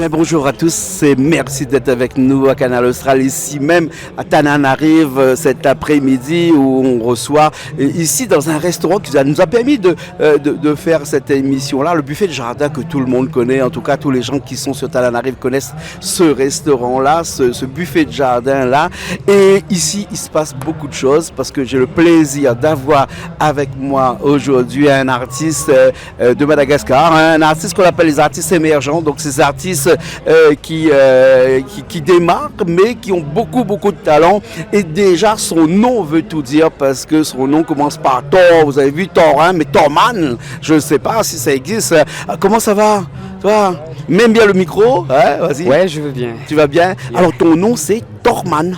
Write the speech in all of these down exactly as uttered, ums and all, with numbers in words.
Eh ben, bonjour à tous et merci d'être avec nous à Kanal Austral, ici même à Tananarive, euh, cet après-midi où on reçoit, euh, ici dans un restaurant qui nous a permis de, euh, de, de faire cette émission-là, le buffet de jardin que tout le monde connaît, en tout cas tous les gens qui sont sur Tananarive connaissent ce restaurant-là, ce, ce buffet de jardin-là. Et ici, il se passe beaucoup de choses parce que j'ai le plaisir d'avoir avec moi aujourd'hui un artiste, euh, euh, de Madagascar, hein, un artiste qu'on appelle les artistes émergents. Donc, ces artistes, euh, qui, euh, qui, qui démarquent, mais qui ont beaucoup, beaucoup de talent. Et déjà, son nom veut tout dire parce que son nom commence par Thor. Vous avez vu Thor, hein, mais Thorman, je ne sais pas si ça existe. Euh, comment ça va, toi ? Mets bien le micro, hein, vas-y. Ouais, je veux bien. Tu vas bien ? Yeah. Alors, ton nom, c'est Thorman.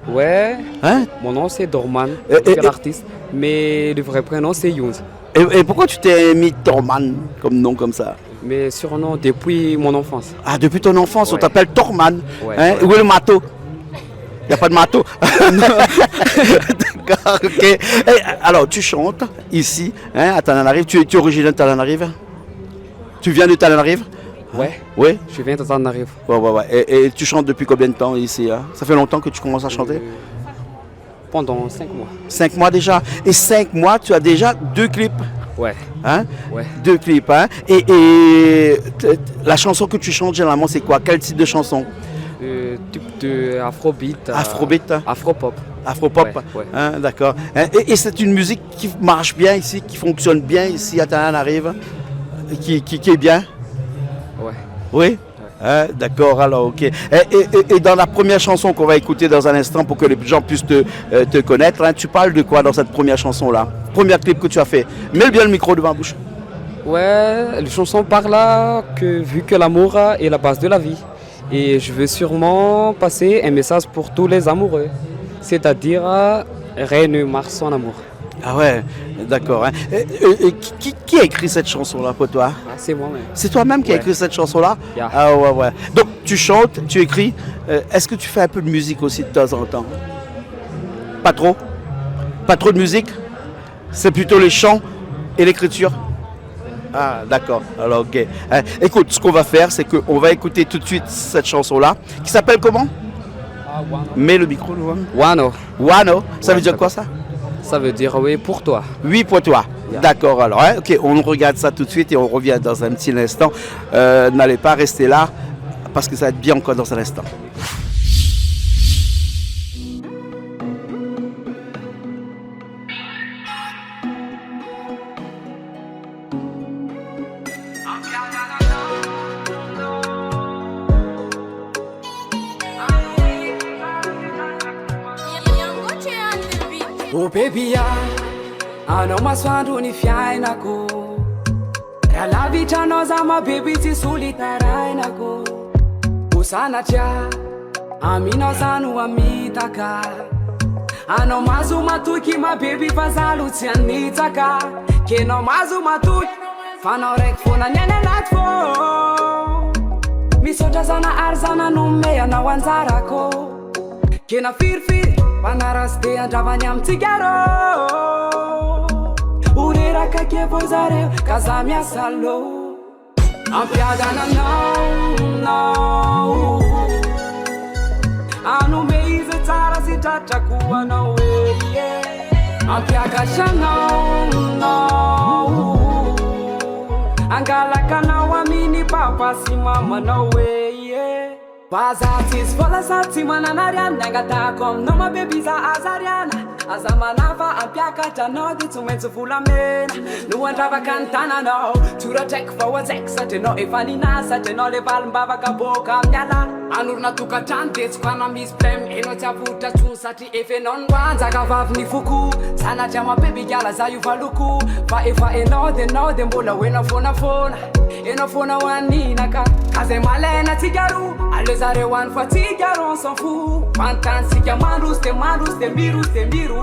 Ouais. Hein ? Mon nom, c'est Dorman. Euh, je suis euh, l'artiste. Mais le vrai prénom, c'est Younz. Et, et pourquoi tu t'es mis Thorman comme nom comme ça ? Mes surnoms depuis mon enfance. Ah, depuis ton enfance, on t'appelle Thorman. Ouais, hein ? Ouais. Où est le marteau ? Il n'y a pas de marteau. D'accord, ok. Et, alors, tu chantes ici, hein, à Tananarive. Tu es, tu es originaire de Tananarive ? Tu viens de Tananarive ? Ouais. Oui ? Je viens de Tananarive. Ouais, ouais, ouais. Et, et tu chantes depuis combien de temps ici, hein ? Ça fait longtemps que tu commences à chanter ? Euh, pendant cinq mois. Cinq mois déjà. Et cinq mois, tu as déjà deux clips. Ouais. Hein ? Ouais. Deux clips, hein ? Et, et t-, la chanson que tu chantes généralement, c'est quoi ? Quel type de chanson ? Euh, type de afrobeat, euh, afrobeat, hein ? Afropop. Afropop. Ouais, ouais. Hein, d'accord. Hein, et, et c'est une musique qui marche bien ici, qui fonctionne bien ici à Tananarive, qui, qui, qui est bien ? Ouais. Oui ? Hein, d'accord, alors, ok. Et, et, et, et dans la première chanson qu'on va écouter dans un instant pour que les gens puissent te, euh, te connaître, hein, tu parles de quoi dans cette première chanson-là ? Premier clip que tu as fait. Mets bien le micro devant la bouche. Ouais, la chanson parle là que, vu que l'amour est la base de la vie, et je veux sûrement passer un message pour tous les amoureux, c'est-à-dire, euh, rien ne marche sans amour. Ah ouais, d'accord, hein. Et, et, et qui, qui, qui a écrit cette chanson-là pour toi ? Ah, c'est moi-même. C'est toi-même qui a écrit cette chanson-là ? Ouais. Yeah. Ah ouais, ouais. Donc, tu chantes, tu écris. Euh, est-ce que tu fais un peu de musique aussi de temps en temps ? Pas trop ? Pas trop de musique ? C'est plutôt les chants et l'écriture ? Ah, d'accord. Alors, ok. Hein, écoute, ce qu'on va faire, c'est qu'on va écouter tout de suite cette chanson-là, qui s'appelle comment ? Ah, Wano. Mets le micro, loin. Wano. Wano, ça veut dire quoi, ça ? Ça veut dire, oui, pour toi. Oui, pour toi. Yeah. D'accord, alors, hein. Ok, on regarde ça tout de suite et on revient dans un petit instant. Euh, n'allez pas rester là, parce que ça va être bien encore dans un instant. Oh baby, ah, anao masoandro ny fiainako. Raha lavitra anao za, ma baby, tsy solitarainako. Hosanatria, aminao za no hamitaka. Anao mahazo matoky, ma baby, fa za lo tsy hanitsaka. Ke anao mahazo matoky, fa anao raiky foana ny any anaty fo. Misaotra zana ary zana no mey anao anjarako. Ke na firifiry, fa na raha sy de andravany amintsika rô. Ho reraka ke vao zareo, ka za miasa lo. Ampiadana anao, nao. Anome izay tsara sy tratrako anao, eh, yeah. Ampiakatra anao, nao. Angalaka anao amin'ny papa sy mamanao, eh, yeah. Fa za tsisy vola sady tsy manana ariana, angatahako aminao ma baby za aza ariana. Aza manahy fa ampiakatra anao de tsy maintsy volamena no andravaka ny tananao. Tsoratraiko fa ho ajaiko satria anao efa ninahy, satria anao le valim-bavaka boaka amin'ny ala. Hanorina tokantrano de tsy koa na misy problème, enao tsy avotra tsony satria efa enao no anjakavavy ny foko. Sanatria ma baby hiala za io valoko, fa efa enao de enao de mbola ho enao foana foana. Enao foana ho anina ka, ka zay malaina tsika roa, aleo zareo any fa tsika roa on s'en fout. Fanontany tsika mandroso de mandroso de miroso de miroso.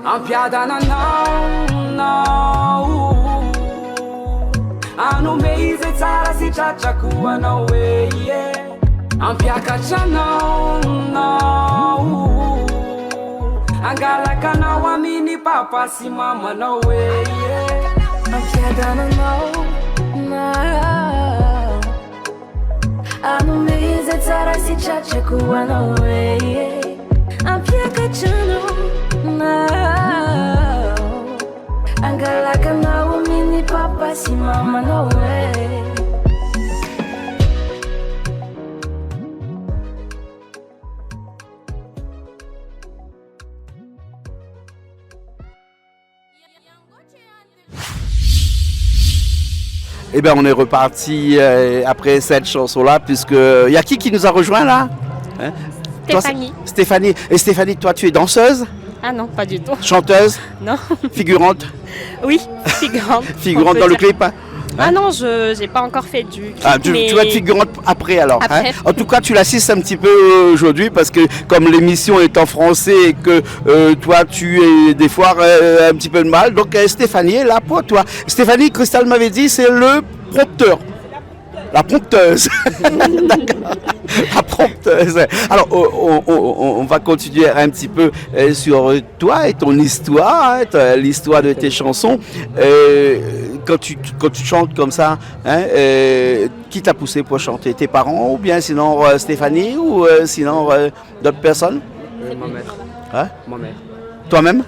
Ampiadana anao, nao. Anome izay tsara sy tratrako anao, eh, yeah. Ampiakatra anao, anao. Angalaka anao amini papa sy mamanao, eh, yeah. Ampiadana anao, anao. Anomezay tsara sy tratrako anao, eh, yeah. Ampiakatra anao, anao. Angalaka anao amini papa sy mamanao, eh. Eh ben, on est reparti, euh, après cette chanson-là, puisque il y a qui qui nous a rejoint là ? Hein ? Toi, c'est Stéphanie. Stéphanie. Et Stéphanie, toi, tu es danseuse ? Ah non, pas du tout. Chanteuse ? Non. Figurante ? Oui, figurante. Figurante dans le clip, hein ? Ah non, je, j'ai pas encore fait du clip, mais... Ah, tu, tu vas être figurante après alors, hein ? Après. En tout cas, tu l'assistes un petit peu, euh, aujourd'hui parce que comme l'émission est en français et que, euh, toi, tu es des fois, euh, un petit peu de mal, donc, euh, Stéphanie est là pour toi. Stéphanie, Christelle m'avait dit, c'est le prompteur. La prompteuse. D'accord. La prompteuse. Alors, on, on, on, on va continuer un petit peu, euh, sur, euh, toi et ton histoire, hein, ta, l'histoire de tes chansons. Euh, quand tu, quand tu chantes comme ça, hein, euh, qui t'a poussé pour chanter ? Tes parents ou bien sinon, euh, Stéphanie ou, euh, sinon, euh, d'autres personnes ? Euh, ma mère. Hein ? Ma mère. Toi-même ?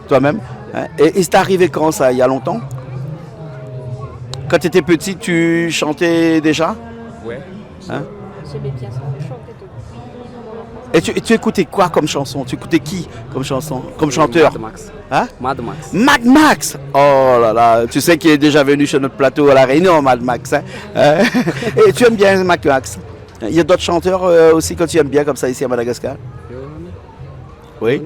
Toi-même ? Hein ? Et, et c'est arrivé quand ça ? Il y a longtemps ? Quand tu étais petit, tu chantais déjà ? Ouais. Hein ? J'aimais bien ça, je chantais depuis mon enfance. Et tu, et tu écoutais quoi comme chanson ? Tu écoutais qui comme chanson, comme chanteur ? Mad Max. Hein ? Mad Max. Mad Max ! Oh là là, tu sais qu'il est déjà venu sur notre plateau à La Réunion, Mad Max, hein ? Hein ? Et tu aimes bien Mad Max ? Il y a d'autres chanteurs, euh, aussi que tu aimes bien comme ça ici à Madagascar ? Oui.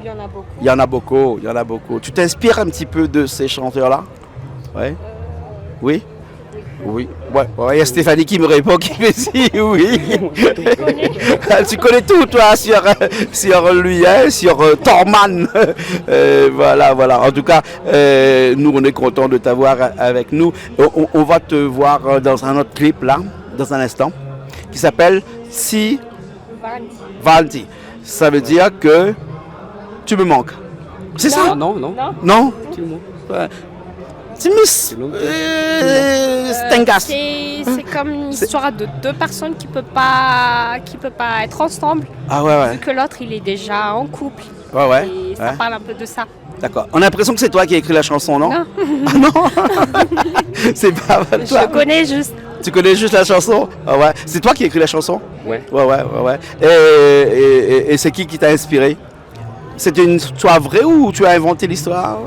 Il y en a beaucoup. Il y en a beaucoup, il y en a beaucoup. Tu t'inspires un petit peu de ces chanteurs-là ? Ouais. Oui ? Oui. Ouais, ouais, il y a Stéphanie qui me répond, qui me dit oui. Tu connais. Tu connais tout, toi, sur, euh, sur lui, hein, sur, euh, Torman. Euh, voilà, voilà. En tout cas, euh, nous, on est content de t'avoir avec nous. On, on, on va te voir, euh, dans un autre clip, là, dans un instant, qui s'appelle Si Valentine. Valentine. Ça veut dire que tu me manques. C'est ça ? Non, non, non. Non ? Non ? Tu me manques. Ouais. C'est Miss. C'est long. Euh, Stengas. Euh, c'est, c'est comme une histoire de deux personnes qui peut pas, qui peut pas être ensemble, ah ouais, ouais, vu que l'autre, il est déjà en couple. Ouais, ouais. Et ça parle un peu de ça. D'accord. On a l'impression que c'est toi qui as écrit la chanson, non ? Non. Ah non ? C'est pas toi ? Je connais juste. Tu connais juste la chanson ? Ah ouais. C'est toi qui as écrit la chanson ? Ouais. Ouais, ouais, ouais, ouais. Et, et, et, et c'est qui qui t'a inspiré ? C'était une histoire vraie ou tu as inventé l'histoire ?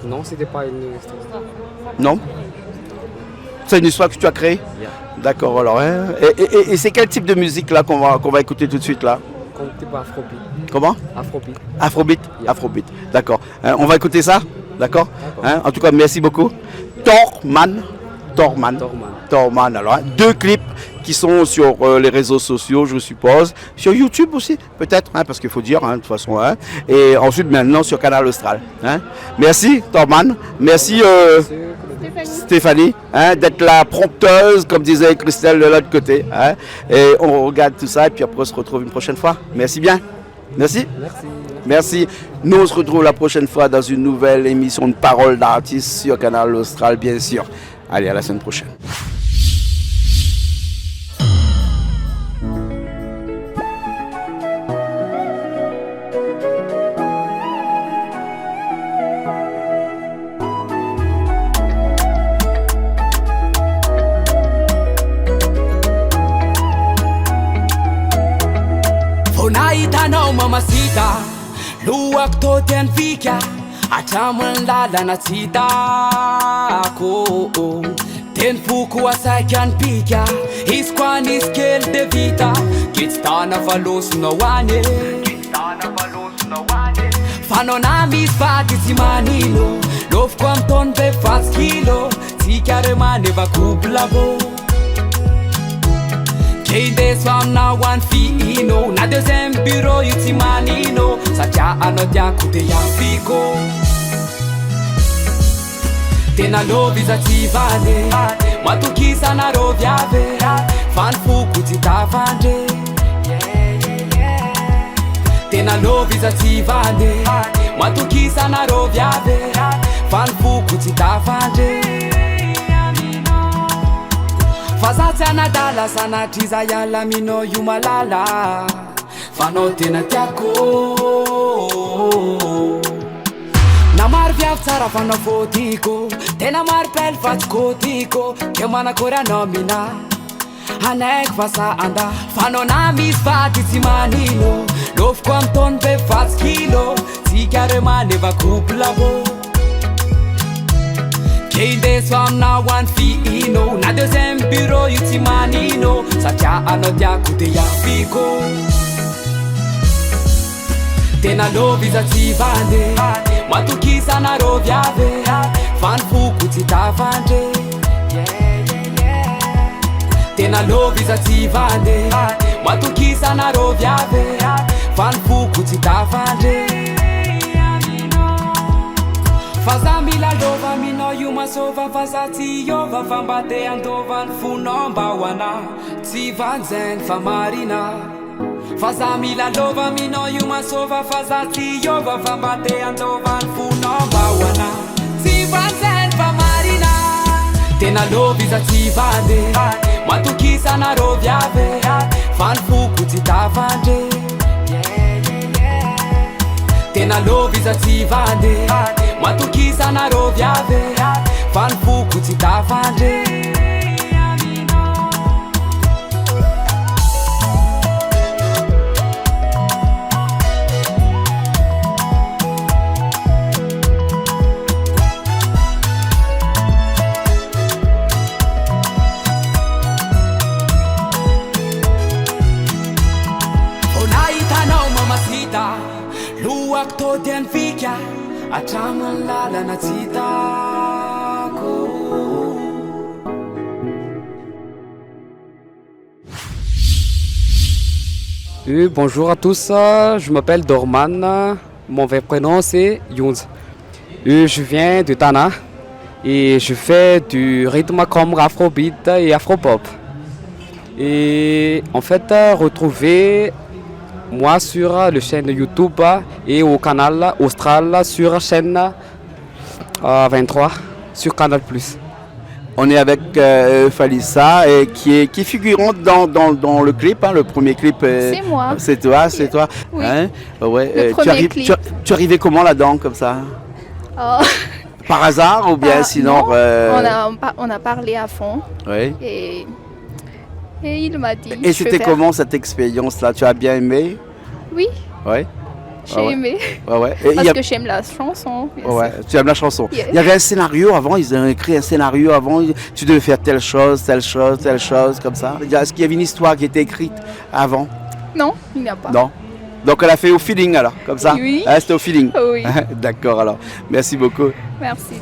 Non, c'était pas une histoire. Non ? C'est une histoire que tu as créée ? Yeah. D'accord, alors, hein. Et, et, et, et c'est quel type de musique, là, qu'on va, qu'on va écouter tout de suite, là ? Comme type afrobeat. Comment ? Afrobeat. Afrobeat ? Yeah. Afrobeat, d'accord. Hein, on va écouter ça, d'accord ? D'accord. Hein, en tout cas, merci beaucoup. Torman, Torman, Torman. Torman, alors, hein, deux clips qui sont sur, euh, les réseaux sociaux, je suppose. Sur YouTube aussi, peut-être, hein, parce qu'il faut dire, hein, de toute façon, hein. Et ensuite, maintenant, sur Kanal Austral, hein. Merci, Torman. Merci, euh, Stéphanie. Stéphanie, hein, d'être la prompteuse, comme disait Christelle de l'autre côté, hein. Et on regarde tout ça, et puis après, on se retrouve une prochaine fois. Merci bien. Merci. Merci, merci. Merci. Nous, on se retrouve la prochaine fois dans une nouvelle émission de Parole d'artiste sur Kanal Austral, bien sûr. Allez, à la semaine prochaine. Vo nahita anao, mamacita, lohako to dia nifika, hatramin'ny lalana tsy hitako. Teny foko asaiko anipika, izy koa nisy kely dia vita. Kitsy tana valosinao any e. Fanao na misy vady tsy manino, loviko amin'ny taona be efatsy kilo. Tsika re maneva couple avo. Ke indeso aminao any fihino, na deuxième bureau io tsy manino, satria anao tiako dia ampiko. Tena lovi za ti vande, mwa tu kisa na roviave, fan fuku ti ta vande. Tena lovi za ti vande, mwa tu kisa na roviave, fan fuku ti ta vande. Fa za ti ana dala, sa na ti za yala, mi no yuma lala. Fano tena tiako. Na mar viav tsara fano fotiko. Tena mar pel fat kotiko. Ke mana kora nomina. Hanek fasa anda. Fano na mis fati ti manino. Lof kwam ton pe fat kilo. Ti kare mane va kup labo. Ke inde swam na wan fi ino. Na deuxième bureau yu ti manino. Sa tia ano tia kute ya fiko. Tena lovi za ti vande, mwa tu kisa na roviave, fan fuku ti ta vande. Tena lovi za ti vande, mwa tu kisa na roviave, fan fuku ti ta vande. Fa za mi la lova, mi no yuma sova, fa za ti yova, fa mbate ando van fu nomba wana, ti vanzen fa marina. Fa za mi la lova, mi no yuma sova, fa za ti yova, fa mbate ando van fu nomba wana. Ti vanzen fa marina. Tena lovi za ti vande, mwa tu kisa na roviave, fan fuku ti ta vande. Tena lovi za ti vande, mwa tu kisa na roviave, fan fuku ti ta vande. Onaita no mamacita, luak to den fika, atraman lala na tita ko. Euh, bonjour à tous, euh, je m'appelle Dorman, euh, mon vrai prénom c'est Younz. Euh, je viens de Tana et je fais du rythme comme afrobeat et afropop. Et en fait, euh, retrouvez-moi sur, euh, le chaîne YouTube, euh, et au canal Austral sur chaîne, euh, vingt-trois sur Canal Plus. On est avec, euh, Falissa, et qui est, qui est figurante dans, dans, dans le clip, hein, le premier clip, euh, c'est moi. C'est toi, c'est toi, hein ? Oui. Ouais, le premier clip. Tu arrives, tu, tu arrivais comment là-dedans, comme ça ? Oh. Par hasard ou bien sinon, euh, on a, on a parlé avant. Oui. Et, et il m'a dit, et c'était comment cette expérience-là ? Tu as bien aimé ? Oui. Ouais. J'ai aimé. Ouais, ouais. Parce que j'aime la chanson, bien sûr. Ouais, tu aimes la chanson. Yes. Il y avait un scénario avant, ils ont écrit un scénario avant, tu devais faire telle chose, telle chose, telle chose, comme ça. Est-ce qu'il y avait une histoire qui était écrite avant ? Non, il n'y a pas. Non. Donc elle a fait au feeling alors, comme ça ? Oui. Hein, c'était au feeling. Oui. D'accord alors. Merci beaucoup. Merci.